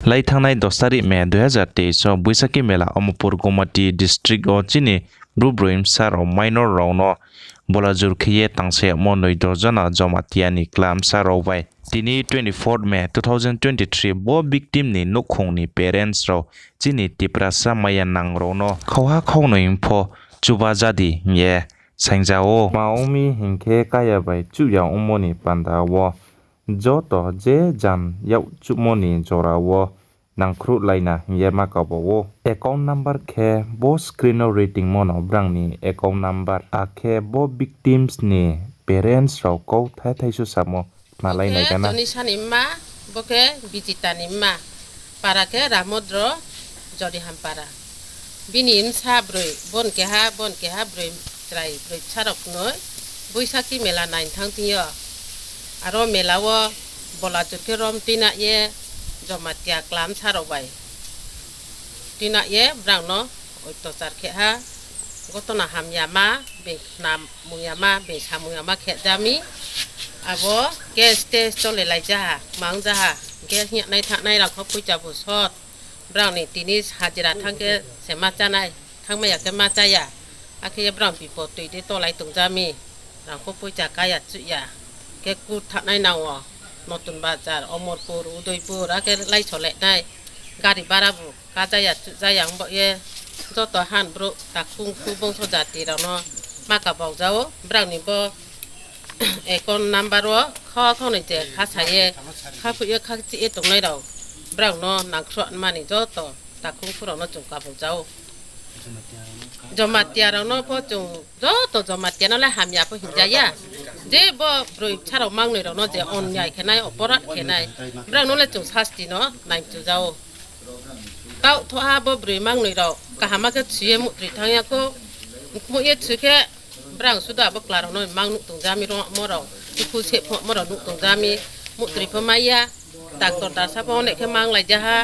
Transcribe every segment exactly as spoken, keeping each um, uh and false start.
Lai thanngnai dos tarik May dui hazar teis wo Boisakhi mela Omorpur Gomati district wo chini Bru broi bsa rao minor rao no bolajur khe ye tangsa yagmo noi dos jona Jamatia ni kla bsa rao bai. Tini twenty fourth May two thousand twenty three bo victim ni nouhkhong ni parents rao chini Tiprasa maya nang rao no khauha khaunoi pho chuba ja di hing ye saingja ou. Ma ong mi hing khe kaya bai chuhya ongmo ni panda wo joto je jan yak chuhmo ni jora wo nangkhruhlai na hing ye ma kabo ou. Account number khe bo screen wo ri tongmo no brang ni account number, akhe bo victims ni parents rao kauthai thaisu samo khnalai nai gana. Tonisa ni mma, bo khe Bijita ni mma, para khe Ramodro, Jorihampara. Bini bsa broi, bon keha, bon keha broi chrai, broi bsa rao knoi, Boisakhi mela naini thanng thing yo. Aro mela wo bolajur khe rom tuina ye, Jamatia kla bsa rao bai tuina ye brang no oitosar khe ha, gotona hamyama, being khnamung yama, being samung yama khe ja mi. Abo case test cholelai ja ha, kmang ja ha, hing khe hing ya nai thanng nai rang kho poicha bu sot. Brang ni tini hajira thanng khe se ma chá nai, thanngmai ya khe ma chá ya. Akhe ye brang bipod toi de tolai tong ja mi, rang kho poicha ká ya chuh ya. Khe kur thanng nai nang wo, Notun Bazar, Omorpur, Udaipur, akhe laiso le nai. Gari bara bu ká ja ya, chuh ja ya, ong baoh ye joto han brouh, takhung khu bongso jati rao no ma kabau ja ou, brang ni bo account number wo kha khaunoi je kha sa ye, kha phuh ye kha chih ye tongnai rao, brang no nangkhruh mani joto takhung khu rao no chung kabau ja ou. Jamatia rao no pho chung joto Jamatia no le hamya pho hing ja ya. Je bo broi bsa rao mangnoi rao no je onyai khe nai, oporat khe nai, brang no le chung sasti no nai mchu ja ou. Taoh thoh ha bo broi mangnoi rao kaham khe thu ye muhtri thanng ya khou. Muh ye thu khe brang suda abo kla rao no mang nuh tong ja mi, rongmo rao, dukhu seh phomo rao nuh tong ja mi, muhtri pho mai ya. Doctor tasa pho onek khe manglai ja ha.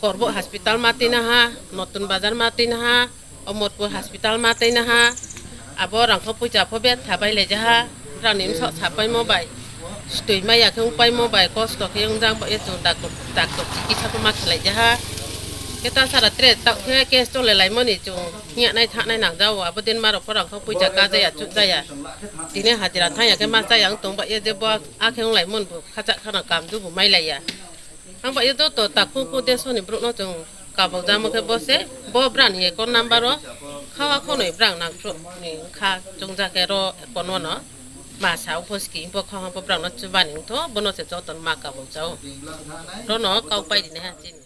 Korbouh hospital ma tuina ha, Notun Bazar ma tuina ha, Omorpur hospital ma tuina ha. Abo rang kho poicha pho betha bailai ja ha. Brang ni bsaoh sapaimo bai, stoi mai ya khe ongpaimo bai, kosto khe ong jang baoh ye chung doctor, doctor chikitsa pho ma khelai ja ha. Khe ta sara tre taoh khe case cholelaimo ni chung hing ya nai thanng nai nang ja ou, abo din ma rao pho rang kho poicha ká ja ya, chuh ja ya. Tini hajira thanng ya khe ma chá ya ong tong baoh ye je bo akhe onglaimo ni bu khacha khana kamdu bu mailai ya. Ang baoh ye joto takhung khu deso ni brouh no chung kabau jamo khe bo se, bo brang ni account number wo kha khaunoi brang nangkhruh ni kha chung ja khe ro account wo no ma sa ong pho ski pho kha pho brang no chuba ni ong tho, bo no se joto no ma kabau ja ou. Ro no kau pai ri nai ha chini.